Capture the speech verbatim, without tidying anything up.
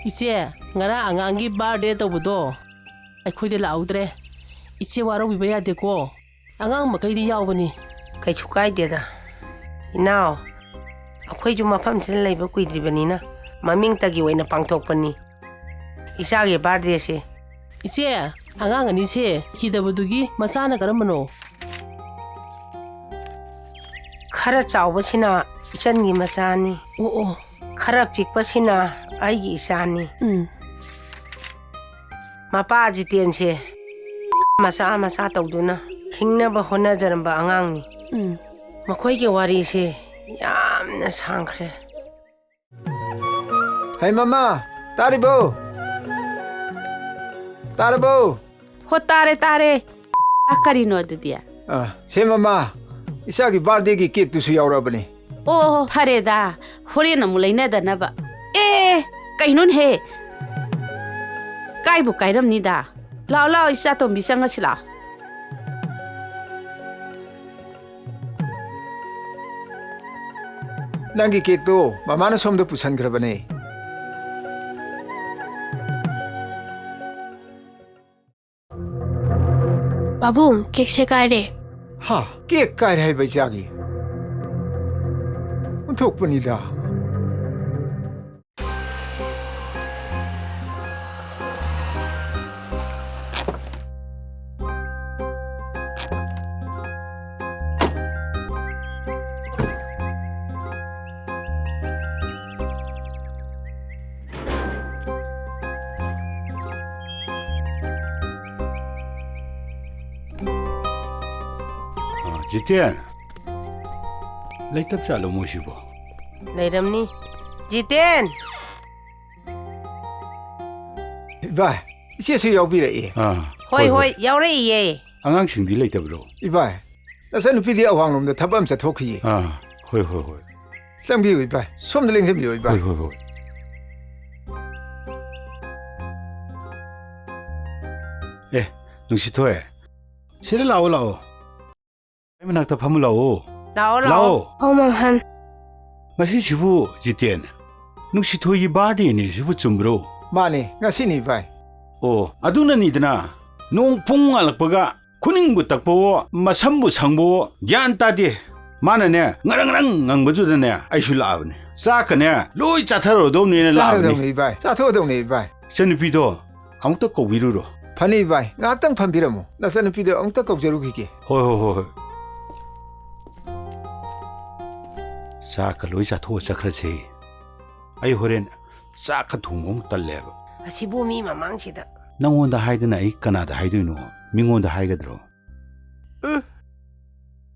ꯏꯆꯦ, ꯉꯔꯥꯡ ꯑꯉꯥꯡꯒꯤ birthday ꯇꯧꯕꯗꯣ ꯑꯩꯈꯣꯏꯗ ꯂꯥꯛꯍꯧꯗ꯭ꯔꯦ꯫ ꯏꯆꯦ ꯋꯥꯔꯧꯕꯤꯕ ꯌꯥꯗꯦꯀꯣ꯫ ꯑꯉꯥꯡ ꯃꯈꯩꯗꯤ ꯌꯥꯎꯕꯅꯤ꯫ ꯀꯩꯁꯨ ꯀꯥꯏꯗꯦꯗ꯫ ꯏꯅꯥꯎ, ꯑꯩꯈꯣꯏꯁꯨ ꯃꯐꯝꯁꯤꯗ ꯂꯩꯕ ꯀꯨꯏꯗ꯭ꯔꯤꯕꯅꯤꯅ ꯃꯃꯤꯡꯇꯒꯤ ꯑꯣꯏꯅ ꯄꯥꯡꯊꯣꯛꯄꯅꯤ ꯏꯆꯥꯒꯤ birthdayꯁꯦ꯫ ꯏꯆꯦ, ꯑꯉꯥꯡ ꯑꯅꯤꯁꯦ ꯍꯤꯗꯕꯗꯨꯒꯤ ꯃꯆꯥꯅ ꯀꯔꯝꯕꯅꯣ? ꯈꯔ ꯆꯥꯎꯕꯁꯤꯅ ꯏꯆꯟꯒꯤ ꯃꯆꯥꯅꯤ꯫ ꯑꯣ, ꯑꯣ꯫ ꯈꯔ ꯄꯤꯛꯄꯁꯤꯅ ꯑꯩꯒꯤ ꯏꯆꯥꯅꯤ꯫ ꯎꯝ꯫ ꯃꯄꯥ ꯖꯤꯇꯦꯟꯁꯦ ꯃꯆꯥ ꯃꯆꯥ ꯇꯧꯗꯨꯅ ꯍꯤꯡꯅꯕ ꯍꯣꯠꯅꯖꯔꯝꯕ ꯑꯉꯥꯡꯅꯤ꯫ ꯎꯝ꯫ ꯃꯈꯣꯏꯒꯤ ꯋꯥꯔꯤꯁꯦ ꯌꯥꯝꯅ ꯁꯥꯡꯈ꯭ꯔꯦ꯫ ꯍꯩ ꯃꯃꯥ, ꯇꯥꯔꯤꯕꯣ? ꯇꯥꯔꯕꯣ? ꯍꯣ, ꯇꯥꯔꯦ, ꯇꯥꯔꯦ꯫ ꯑ, ꯀꯔꯤꯅꯣ ꯑꯗꯨꯗꯤ? ꯑ, ꯁꯦ ꯃꯃꯥ, ꯏꯆꯥꯒꯤ birthdayꯒꯤ cakeꯇꯨꯁꯨ ꯌꯥꯎꯔꯕꯅꯤ꯫ ꯑꯣ, ꯐꯔꯦꯗ, ꯍꯣꯔꯦꯟ ꯑꯃꯨꯛ ꯂꯩꯅꯗꯅꯕ꯫ ꯑꯦ, ꯀꯩꯅꯣꯅꯦꯍꯦ? ꯀꯥꯏꯕꯨ ꯀꯥꯏꯔꯝꯅꯤꯗ꯫ ꯂꯥꯛꯑꯣ, ꯂꯥꯛꯑꯣ, ꯏꯆꯥ ꯇꯣꯝꯕꯤ, ꯆꯪꯉꯁꯤ ꯂꯥꯛꯑꯣ꯫ ꯅꯪꯒꯤ cakeꯇꯣ ꯃꯃꯥꯅ ꯁꯣꯝꯗ ꯄꯨꯁꯟꯈ꯭ꯔꯕꯅꯦ꯫ ꯄꯥꯕꯨꯡ, cakeꯁꯦ ꯀꯥꯏꯔꯦ꯫ ꯍꯥ? Cake ꯀꯥꯏꯔꯦ ꯍꯥꯏꯕ ꯏꯆꯥꯒꯤ? ꯑꯣꯟꯊꯣꯛꯄꯅꯤꯗ꯫ ꯑ, ꯖꯤꯇꯦꯟ, ꯂꯩꯇꯕ ꯖꯥꯠꯂꯣ ꯃꯣꯏꯁꯤꯕꯣ? ꯂꯩꯔꯝꯅꯤ꯫ ꯖꯤꯇꯦꯟ! ꯏꯕꯥꯏ, ꯏꯆꯦꯁꯨ ꯌꯥꯎꯕꯤꯔꯛꯑꯦ꯫ ꯑꯥ, ꯍꯣꯏ, ꯍꯣꯏ, ꯍꯣꯏ, ꯍꯣꯏ꯫ ꯌꯥꯎꯔꯛꯏꯌꯦ꯫ ꯑꯉꯥꯡꯁꯤꯡꯗꯤ ꯂꯩꯇꯕ꯭ꯔꯣ? ꯏꯕꯥꯏ, ꯅꯆꯟꯅꯨꯄꯤꯗꯤ ꯑꯋꯥꯡꯂꯣꯝꯗ ꯊꯕꯛ ꯑꯃ ꯆꯠꯊꯣꯛꯈꯤꯌꯦ꯫ ꯑꯥ, ꯍꯣꯏ, ꯍꯣꯏ, ꯍꯣꯏ꯫ ꯆꯪꯕꯤꯌꯨ ꯏꯕꯥꯏ, ꯁꯣꯝꯗ ꯂꯦꯡꯁꯤꯟꯕꯤꯌꯨ ꯏꯕꯥꯏ꯫ ꯍꯣꯏ, ꯍꯣꯏ, ꯍꯣꯏ꯫ ꯑꯦ, ꯅꯨꯡꯁꯤꯊꯣꯏ, ꯁꯤꯗ ꯂꯥꯛꯑꯣ, ꯂꯥꯛꯑꯣ꯫ ꯑꯩ ꯃꯅꯥꯛꯇ ꯐꯝꯃꯨ ꯂꯥꯛꯑꯣ꯫ ꯂꯥꯛꯑꯣ, ꯂꯥꯛꯑꯣ꯫ ꯂꯥꯛꯑꯣ꯫ ꯑꯧ, ꯃꯝꯍꯟ꯫ ꯉꯁꯤꯁꯤꯕꯨ ꯖꯤꯇꯦꯟ, ꯅꯨꯡꯁꯤꯊꯣꯏꯒꯤ ꯕꯥꯔꯗꯦꯅꯦ ꯁꯤꯕꯨ, ꯆꯨꯝꯕ꯭ꯔꯣ? ꯃꯥꯅꯦ, ꯉꯁꯤꯅꯤ ꯚꯥꯏ꯫ ꯑꯣ, ꯑꯗꯨꯅꯅꯤꯗꯅ, ꯅꯣꯡ ꯄꯨꯡ ꯉꯥꯜꯂꯛꯄꯒ ꯈꯨꯅꯤꯡꯕꯨ ꯇꯛꯄꯋꯣ, ꯃꯁꯝꯕꯨ ꯁꯪꯕꯋꯣ, ꯒ꯭ꯌꯥꯟ ꯇꯥꯗꯦ꯫ ꯃꯥꯅꯅꯦ, ꯉꯔꯪ ꯉꯔꯪ ꯉꯪꯕꯗꯨꯗꯅꯦ, ꯑꯩꯁꯨ ꯂꯥꯛꯑꯕꯅꯦ꯫ ꯆꯥꯛꯀꯅꯦ, ꯂꯣꯏ ꯆꯥꯊꯔꯗꯧꯅꯦꯅ ꯂꯥꯛꯑꯕꯅꯦ꯫ ꯆꯥꯔꯗꯧꯅꯦ ꯏꯕꯥꯏ, ꯆꯥꯊꯣꯛꯑꯗꯧꯅꯦ ꯏꯕꯥꯏ꯫ ꯏꯆꯟꯅꯨꯄꯤꯗꯣ ꯑꯃꯨꯛꯇ ꯀꯧꯕꯤꯔꯨꯔꯣ꯫ ꯐꯅꯤ ꯏꯕꯥꯏ, ꯉꯥꯏꯍꯥꯛꯇꯪ ꯐꯝꯕꯤꯔꯝꯃꯨ, ꯅꯆꯟꯅꯨꯄꯤꯗꯣ ꯑꯃꯨꯛꯇ ꯀꯧꯖꯔꯨꯈꯤꯒꯦ꯫ ꯍꯣꯏ, ꯍꯣꯏ, ꯍꯣꯏ, ꯍꯣꯏ꯫ ꯆꯥꯛꯀ ꯂꯣꯏ ꯆꯥꯊꯣꯛꯑ ꯆꯠꯈ꯭ꯔꯁꯦ꯫ ꯑꯩ ꯍꯣꯔꯦꯟ ꯆꯥꯛꯀ ꯊꯣꯡꯕ ꯑꯃꯨꯛ ꯇꯜꯂꯦꯕ꯫ ꯑꯁꯤꯕꯨ ꯃꯤ ꯃꯃꯥꯡꯁꯤꯗ꯫ ꯅꯪꯉꯣꯟꯗ ꯍꯥꯏꯗꯅ ꯑꯩ ꯀꯅꯥꯗ ꯍꯥꯏꯗꯣꯏꯅꯣ? ꯃꯤꯉꯣꯟꯗ ꯍꯥꯏꯒꯗ꯭ꯔꯣ? ꯎꯝ,